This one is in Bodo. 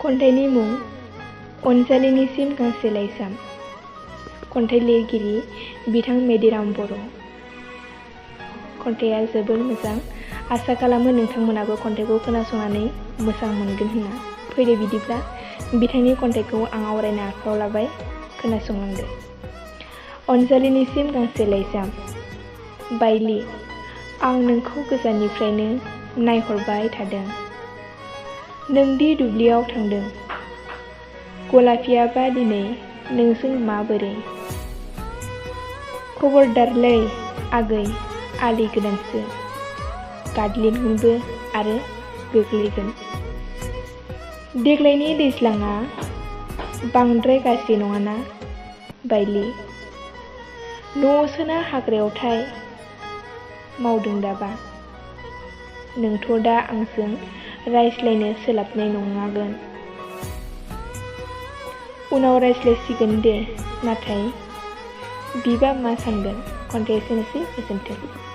खन्थाइनि मुं अनजालिनिसिम गांसे लाइजाम। खन्थाइ लिरगिरि बिथां मेदिराम बर'। खन्थाइया जोबोर मोजां। आसा खालामो नोंथांमोनाबो खन्थाइखौ खोनासंनानै मोजां मोनगोन होनना। फैदो बिदिब्ला बिथांनि खन्थाइखौ आं आवरायनो आखायाव लाबाय, खोनासंलांदो। अनजालिनिसिम गांसे लाइजाम। बायलि, आं नोंखौ गोजाननिफ्रायनो नायहरबाय थादों। नोंदि दुब्लियाव थांदों, गलाफियाबा दिनै नोंजों माबोरै? खबरदारलै आगै, आलि गोदानसो, गादलिनगोनबो आरो गोग्लैगोन। देग्लायनि दैज्लाङा बांद्राय गाज्रि नङाना बायलि? न'आव सोना हाग्रायावथाय मावदों दाबा? नोंथ' दा आंजों रायज्लायनो सोलाबनाय नङागोन। उनाव रायज्लायसिगोन दे, नाथाय बिबा मा सानगोन? खन्थाइया एसेनोसै, गोजोन्थों।